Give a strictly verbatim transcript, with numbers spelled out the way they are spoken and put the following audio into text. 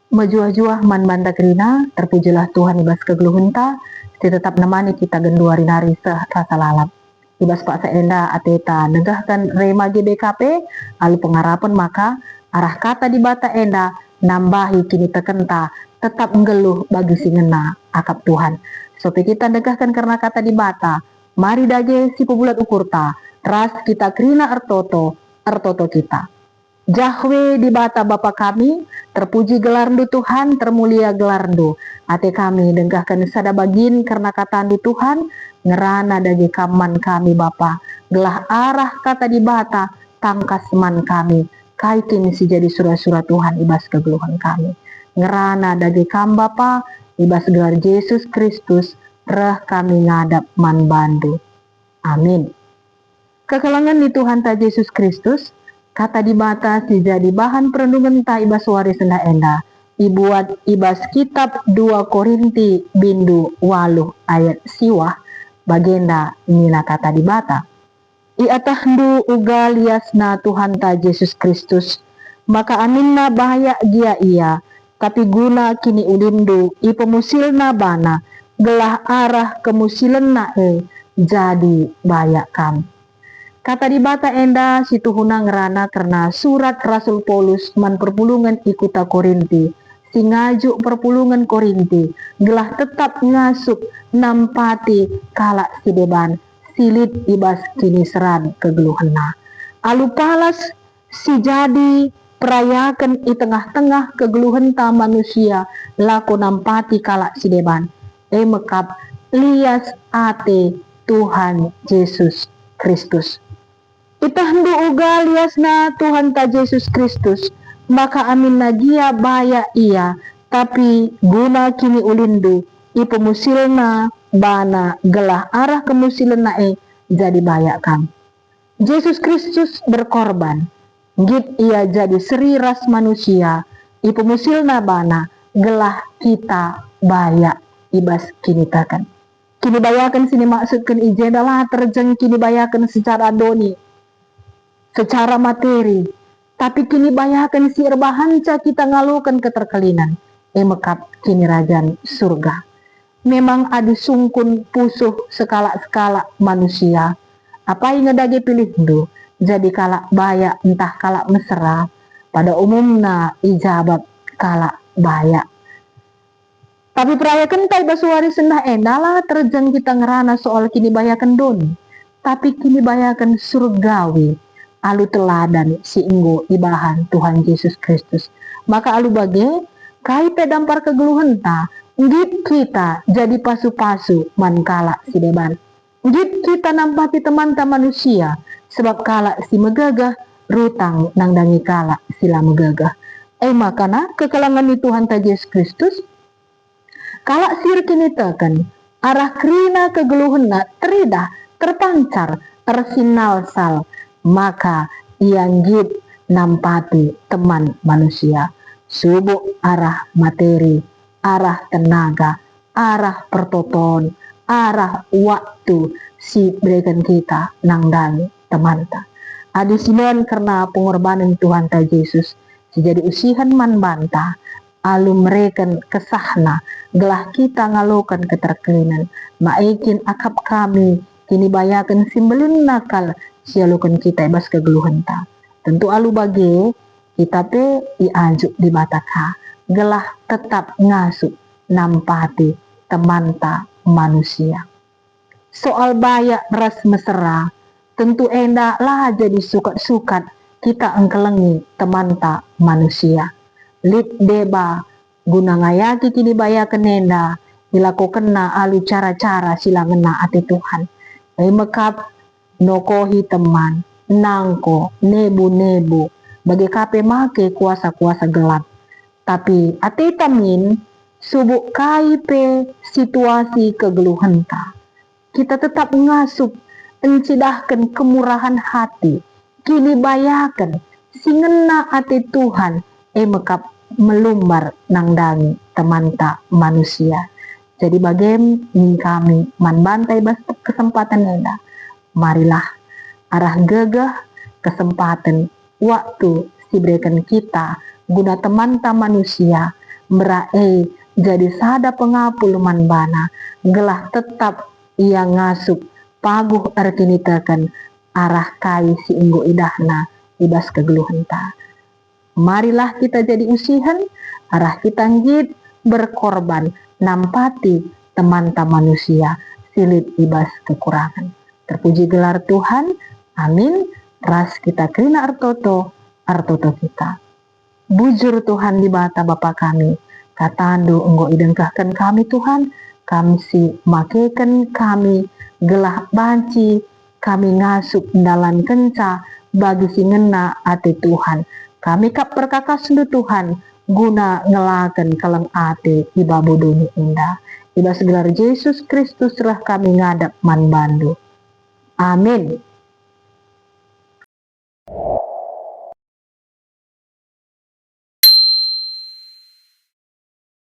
Mejuah-juah man banta kerina, terpujilah Tuhan i bas kegeluhenta, si tetap nemani kita genduari nari seh rasa lalap. I bas paksa enda ateta negahken Rema G B K P alu pengarapen maka arah Kata Dibata enda nambahi kinitekenta tetap nggeluh bagi si ngena akap Tuhan. Sope kita negahken kerna Kata Dibata, mari dage sipebulat ukurta, ras kita kerina ertoto, ertoto kita. Jahwe Dibata Bapa kami, terpuji gelarNdu Tuhan, termulia gelarNdu. Ate kami dengkahken sada bagin kerna kataNdu Tuhan, ngerana dage Kam man kami Bapa, gelah arah Kata Dibata tangkas man kami, kai kin si jadi sura-sura Tuhan i bas kegeluhen kami. Ngerana dage Kam Bapa, i bas gelar Jesus Kristus, reh kami ngadap man baNdu. Amin. Kekelengen ni Tuhanta Jesus Kristus, Kata Dibata si jadi bahan perenungenta i bas wari sendah enda, ibuat i bas kitab dua Korinti bindu waluh ayat siwah, bagenda nina Kata Dibata, "Ietehndu uga liasna Tuhanta Jesus Kristus, maka aminna bayak gia ia, tapi guna kiniulinndu ipemusilna bana, gelah arah kemusilenna e jadi bayak kam." Kata Dibata enda situhuna ngerana kerna surat Rasul Paulus man perpulungen i kuta Korinti, si ngajuk perpulungen Korinti gelah tetap ngasup nampati kalak si deban, si lit i bas kiniseran kegeluhenna. Alu palas si jadi perayaken i tengah-tengah kegeluhenta manusia lako nampati kalak si deban, e mekap lias ate Tuhan Jesus Kristus. Ietehndu uga liasna Tuhanta Jesus Kristus, maka aminna gia bayak ia, tapi guna kiniulinndu ipemusilna bana gelah arah kemusilenna e jadi bayak kam. Jesus Kristus berkorban, nggit ia jadi seri ras manusia, ipemusilna bana gelah kita bayak i bas kiniteken. Kinibayaken si nimaksudken i jenda la terjeng kinibayaken secara doni, secara materi, tapi kinibayaken si erbahanca kita ngaloken keterkelinen, e mekap Kinirajan Surga. Memang adi sungkun pusuh sekalak-sekalak manusia, apai nge dage pilihndu, jadi kalak bayak ntah kalak mesera, pada umumna ijabap kalak bayak. Tapi perayakenta i bas wari sendah enda la terjeng kita ngerana soal kinibayaken doni, tapi kinibayaken surgawi alu teladan si enggo ibahan Tuhan Jesus Kristus. Maka alu bage, kai pe dampar kegeluhenta, nggit kita jadi pasu-pasu man kalak si deban. Nggit kita nampati temanta manusia, sebab kalak si megegeh rutang nandangi kalak si la megegeh. E maka na kekelengen ni Tuhanta Jesus Kristus, kalak si erkiniteken arah kerina kegeluhenna teridah, terpancar, ersinalsal, maka ia nggit nampati teman manusia, subuk arah materi, arah tenaga, arah pertoton, arah waktu si ibereken kita nandangi temanta. Adi sinen kerna pengorbanen Tuhanta Jesus, si jadi usihen man banta, alu mereken kesahna, gelah kita ngaloken keterkelinen, mae kin akap kami kinibayaken si mbelinna kal si ialoken kita i bas kegeluhenta. Tentu alu bage, kita pe iajuk Dibata ka, gelah tetap ngasup nampati temanta manusia. Soal bayak ras mesera, tentu enda la jadi sukat-sukat kita engkelengi temanta manusia. Lit deba guna ngayaki kinibayaken enda ilakokenna alu cara-cara si la ngena ate Tuhan. E mekap nokohi teman, nangko, nebu-nebu, bage ka pe make kuasa-kuasa gelap. Tapi ateta min, subuk kai pe situasi kegeluhenta, kita tetap ngasup encidahken kemurahan hati, kinibayaken si ngena ate Tuhan, e mekap melumbar nandangi temanta manusia. Jadi bagem nina kami man banta i bas kesempaten enda, marilah arah gegeh, kesempaten, waktu si ibereken kita guna temanta manusia, mbera e jadi sada pengapul man bana, gelah tetap ia ngasup paguh erkiniteken arah kai si enggo idahna i bas kegeluhenta. Marilah kita jadi usihen, arah kita nggit berkorban nampati temanta manusia si lit i bas kekurangen. Terpuji gelar Tuhan. Amin. Ras kita kerina ertoto, ertoto kita. Bujur Tuhan Dibata Bapa kami, KataNdu enggo idengkehken kami, Tuhan, Kam si makeken kami gelah banci kami ngasup ndalankenca bagi si ngena ate Tuhan. Kami kap perkakasNdu, Tuhan, guna ngelaken keleng ate i babo doni enda. I bas gelar Jesus Kristus reh kami ngadap man bandu. Amin.